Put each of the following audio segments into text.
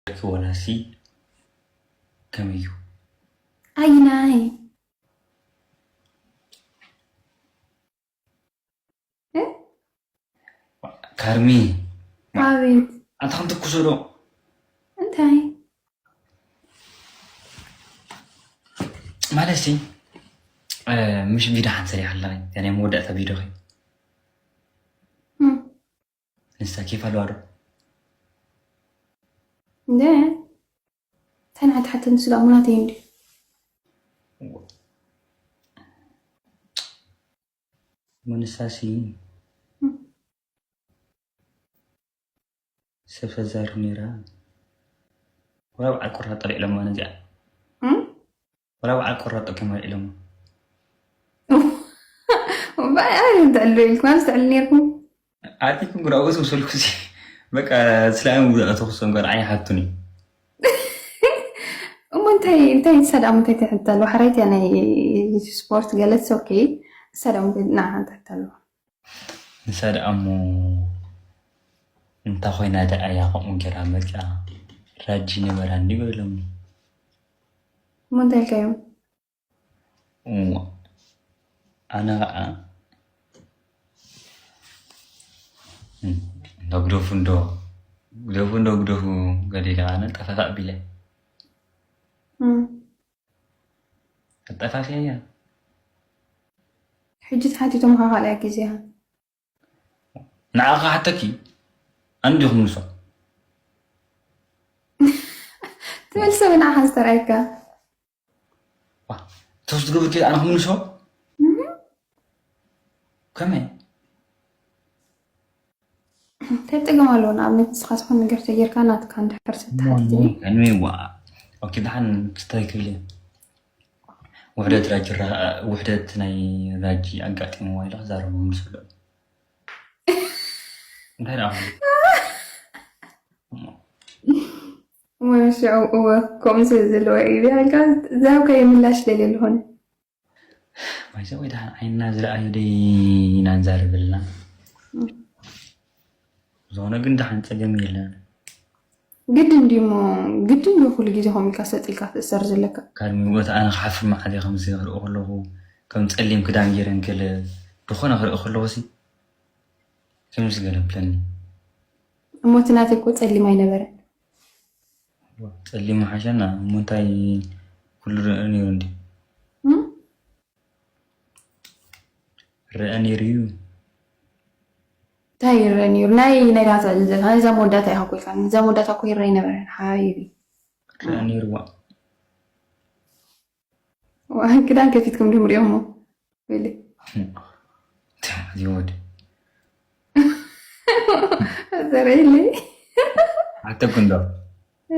ወላሲ ከመይ እዩ? ኣይናይ። እ? ካርሚ፣ ኣቤት። ኣንታ ከም ትኩሶ ዶ? እንታይ? ማለት ሲ፣ እ፣ ምሽ ቪድዮ ሓንቲ ሰሪሓ ኣለኺ። እታ ናይ መወዳእታ ቪድዮኺ። እም። ንሳ ኬፍ ኣለዋ ዶ? እንደ፣ እንታይ ንዓይ ትሓተኒ ስለ እሞ ናተይ እንድዩ። እሞ ንሳሲ እም። ሰብ ተዛርብ ነይራ። ወላ በዓል ቆራጦ ኣልዒሎማ ነዚኣ። እም? ወላ በዓል ቆራጦ ከም ኣልዒሎማ። እምበኣር ኣይ ትዕልሉ ኢልኩም፣ ኣብዚ ትዕልሉ ነይርኩም? ኣርኪብኩም ግን ኣብኡ ዝወሰድኩ ሲ፣ በቃ፣ ስለ ኣነ ውግእ ኣተኹሶም ጋር ኣይሓቱኒ። እሞ እንታይ፣ እንታይ ንሳ ደኣ እንታይ ትሕት ኣለዋ? ሓራይት እያ ናይ ስፖርት ገለ፣ it's okay። ንሳ ደኣ እንታይ፣ ንዓ እንታይ ትሕት ኣለዋ? ንሳ ደኣ እሞ እንታይ ኮይና ደኣ እያ ከምኡ ገይራ መጺኣ? ራጂ ነበራ እንዲ በሎም። እሞ እንታይ ኢልካዮም? እዋ፣ ኣነ ኸዓ፣ እም፣ እንዶ ግደፉ እንዶ፣ ግደፉ እንዶ ግደፉ፣ ገለ ኢለ ኣነ ጠፈፍ ኣቢለ። እም። ኣጠፋፍያያ። ሕጂ ተሓቲቶምኻ ካልኣይ ግዜኻ። ንዓኻ ሓተኪ፣ ኣንዲኹም ንሶ። ትመልሰ ብንዓኻ ዝተርኣየካ። ዋ፣ ተወስድ ገብርኪ ኣነ ክምልሶ? እህ። ከመይ? እንታይ ጸገም ኣለዎ? ንኣብነት ንስኻ ዝኾነ ነገር ተጌርካ ናትካ እንድሕር ሰተሓትትኒ? እሞ፣ እኔ ዋ፣ ኦኬ፣ ደሓን ክስታይ ክብል እየ። ውሕደት ራጂ ራ-፣ ውሕደት ናይ ራጂ ኣጋጢምዋ ኢለ ክዛረብ ምምልሱ ኣሎ። እንታይ ደኣ? እሞ ንሱ እወ፣ ከምኡ ስለ ዘለዎ እዩ። ብሃልካ ዝሃብካዮ ምላሽ ደልየ ኣለኹ። ማይዛ ወይ ደሓን ዓይንና ዝረኣዮ ደይ ኢና ንዛረብ ኣለና። እም። ዝኾነ ግን ደሓን ጸገም የለን። ግድን ድዩ እሞ፣ ግድን ድዩ ኩሉ ግዜ ከምኡ ኢልካ ሰጥ ኢልካ ትእሰር ዘለካ? ካልሚ፣ ወታ ኣነ ክሓፍር መዓት እየ ከምዚ ክርኢ ከለኹ፣ ከም ጸሊም ክዳን ገይረ እንከለ፣ ዝኾነ ክርኢ ከለኹ ሲ፣ ከምዚ ገለ ብለኒ። እሞ እቲ ናተይ እኮ ጸሊም ኣይነበረን። ጸሊም ሓሸና፣ እሞ እንታይ ኩሉ ርእ ነይሩ እንዲ? እም? ርእ ነይሩ እዩ። እንታይ ይረአ ነይሩ? ናይ፣ ናይ ዳታ ዝዘት፣ ናይ እዛ መወዳእታ ኢኻ እኮ ኢልካ። እዛ መወዳእታ እኮ ይረአ ኣይነበረን፣ ሓቢቢ። ርእ ነይሩ ዋ። ዋ፣ ክዳን ከፊትኩም ድም ሪኦሞ? ወይለ። እንታይ ማለት እዩ ወዲ? ዘረይለይ። ሓተኩ እንዶ። እ።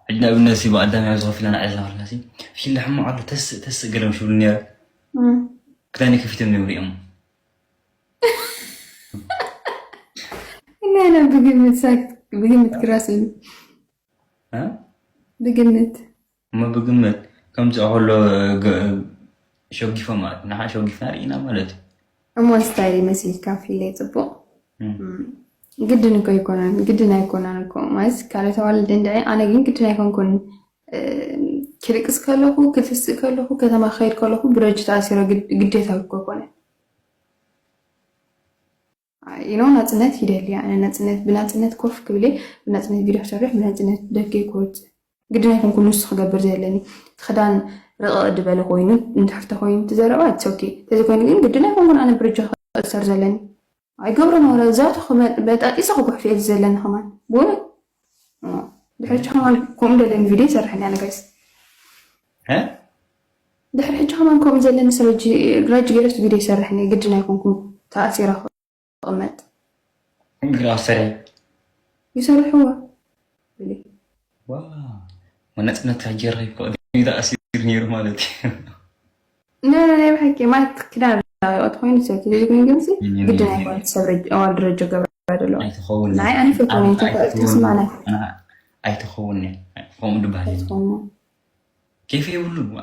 ሕጂ ንኣብነት ሲ ብቐዳማይ ኣብዚ ኮፍ ኢልና ንዕልል እናበልና ሲ፣ ፊለ ሕማቕ ኣሎ፣ ተስእ፣ ተስእ ገለ ምሽ ይብሉ ነይረ። እም። ክዳነይ ከፊቶም እዮም ሪኦም። እና፣ እና ብግምት ሳክት፣ ብግምት ክራስ እዩ። እ? ብግምት። እሞ ብግምት ከምዚ ከሎ ገ-፣ ሸጊፎም ማለት፣ ንዓ ሸጊፍና ርኢና ማለት እዩ። እሞ ስታይል መሲልካ ፊለ ጽቡቕ። እም። እም፣ ግድን እኮ ኣይኮነን፣ ግድን ኣይኮነን እኮ። ማለት ካልኦት ኣዋልድ እንድዒ፣ ኣነ ግን ግድን ኣይኮንኩን። እ፣ ክድቅስ ከለኹ፣ ክትስእ ከለኹ፣ ከተማ ክኸይድ ከለኹ ብረጅ ተኣሲረ ግድ-፣ ግዴታ እኮ ኣይኮነን። ኣይ፣ you know፣ ናጽነት ይደሊ። ኣነ ናጽነት፣ ብናጽነት ኮፍ ክብል እየ፣ ብናጽነት ቪድዮ ክሰርሕ፣ ብናጽነት ደገ ክወጽእ። ግድን ኣይኮንኩን ንሱ ክገብር ዘለኒ። እቲ ክዳን ርቕቕ ዝበለ ኮይኑ፣ እንድሕር ተኮይኑ እቲ ዘረባ፣ it's okay። እንተዘይኮይኑ ግን ግድን ኣይኮንኩን ኣነ ብረጅ ክእሰር ዘለኒ። ኣይገብሮን ወረ፣ ዛቱ ክመ-፣ በጣጢሰ ክጉሕፍ እየ ዘለኒ ከማን። ብእውነት። ኦ፣ ድሕሪ ሕጂ ከማን ከምኡ ደለኒ ቪድዮ ይሰርሐኒ ኣነ፣ ጋይስ። እ? ድሕሪ ሕጂ ከማን ከምኡ ዘለኒ ስረጂ-፣ ግራጅ ገይረስ ቪድዮ ይሰርሐኒ፣ ግድን ኣይኮንኩን ተኣሲረ ክቕመጥ። እንግዲህ ኣሰረ። ይሰርሕዎ። ብሊ። ዋው። መነጽነት ሃገር ይፈቅድ ተኣሲሩ ነይሩ ማለት እዩ። ኖ፣ ኖ፣ ናይ ብሓቂ ማለት ክዳን ራእዮት ኮይኑ ሰብ ተዘይኮይኑ ግን ሲ፣ ኖ፣ ኖ፣ ግድን ኖ፣ ኖ። ኣይኮነ ሰብ ረጅ-፣ ኣዋልድ ረጆ ገብራ ደሎ። ኣይትኸውን። ንዓይ ኣነ ፈትዎ ኣነ ተፈ-፣ ኣይትኸውን። ተስማዕና። ኣነ ኣይትኸውን እየ። ከምኡ ድበሃል እዩ። ኣይትኸውን። ኬፍ የብሉን። ዋ።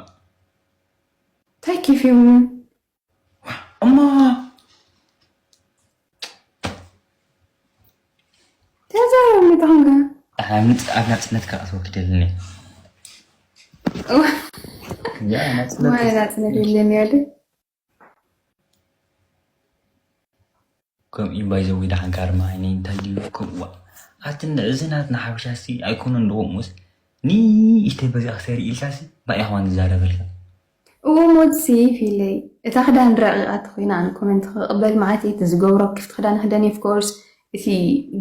እንታይ ኬፍ የብሉን? ዋ፣ እሞ። ተዛረብ እንታይ ኾንካ? ኣብ ንጽ-፣ ኣብ ናጽነት ክኣትወኪ ደልኒ። ያ፣ ናጽነት። ማይ ናጽነት የለን ያለ። ከምኡ እዩ ባይዘዊ ደሓን ካርማ ዓይነይ እንታይ ድዩ ከምዋ ኣትን እዚ ናትና ሓበሻ ሲ ኣይኮነን ዶ ሙስ ንእሽተይ በዚኣ ክሰሪ ኢልካ ሲ ባይ ኣኽዋን ዝዛረበልካ። እዎ ሞት ሲ ፊለይ እታ ክዳን ረቂቃ ተኮይና ኣነ ኮመንት ክቅበል ማለት እቲ ዝገብሮ ክፍቲ ክዳን ክደን of course እቲ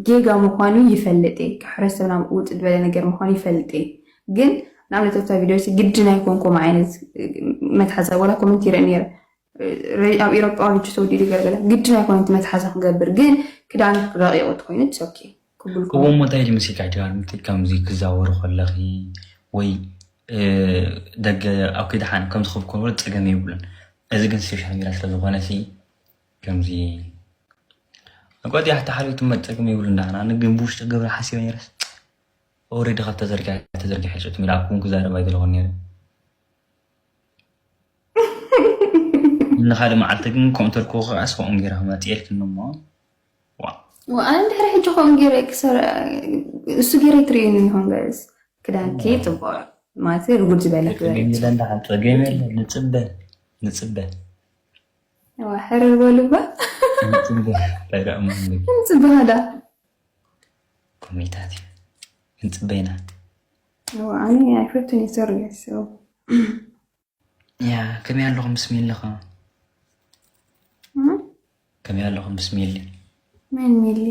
ጌጋ ምኳኑ ይፈልጥ እየ። ከሕረሰብና ውጥጥ ዝበለ ነገር ምኳኑ ይፈልጥ እየ። ግን ንኣብነት ኣብታ ቪድዮ ሲ ግድን ኣይኮንኩም ዓይነት መትሓዛ ወላ ኮመንት ይርኢ ነይረ። ኣብ ኤሮጳ ልጅ ተወዲዱ ገለገለ ግድን ኣይኮነ እቲ መትሓዛ ክገብር ግን ክዳን ረቂቁ ተኮይኑ it's okay ክብልኩም እዎ ሞ እንታይ ድምስልካ ጅጋር ምት ከምዚ ክዛወሩ ከለኺ ወይ ደገ ኣብ ክድሓን ከምዚ ክብ ኮንወል ፀገም የብሉን። እዚ ግን ስፔሻል ሚራ ስለዝኮነ ሲ ከምዚ ኣቋጢ ሓቲ ሓሪቱ መፀገም የብሉን። ዳና ንግን ብውሽጢ ገብረ ሓሲበ ነይረስ ኦሬዲ ካብ ተዘርጊሐ ተዘርጊሐ ሸጡ ሚላ ኣኩም ክዛረብ ኣይደለኹን ነይረ። ንኻልእ መዓልቲ ግን ኮምተር ክወቕዓ ስኸኦም ገይራ መፅኤልክን እሞ ዋ ኣነ ድሕሪ ሕጂ ከምኡ ገይረ ክሰር እሱ ገይረ ትርእዩኒ ይኾን ጋይስ ክዳንኪ ፅቡቅ ማለት ርጉድ ዝበለ ክበል ጸገም የለን ደሓን ጸገም የለን ንጽበ ንጽበ ሕርር በሉባ ንጽበ እንታይ ደኣ ማለት ፅቡቅ ዳ ኮሚታት እዩ ክንጽበ ኢና ኣነ ኣይፈቱን ይሰሩ ጋይስ ያ ከመይ ኣለኹም ብስሚላ ኸ ከመይ ኣለኹም ብስሚላ መን ሚሊ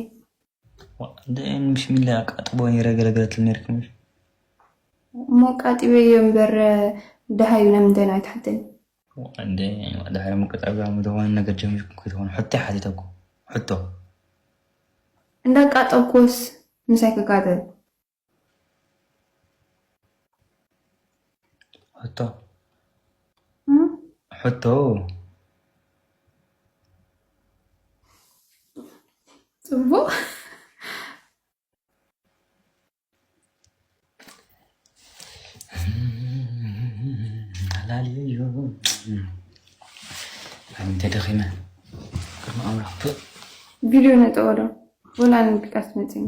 ብስሚላ ኣቃጥቦ ነይረ ገለገለ ትብል ነርክም እሞ ቃጢበዮ እምበር ደሃዩ ንምንታይ ነው ኣይትሓተኒ እንደ ድሕሪ ምቅጣብ ጋር ምድዋን ነገር ጀሚርኩም ከይትኾኑ ሕቶ ሓቲተኩም ሕቶ እንዳቃጠብኩስ ምሳይ ክቃጠል ሕቶ ሕቶ ፅቡቅ ሓላልዮ ኣሚተ ደኺመ ቅድሚ ኣምላኽ ቪድዮ ነጠወዶ ወላ ንድቃስ መፅኒ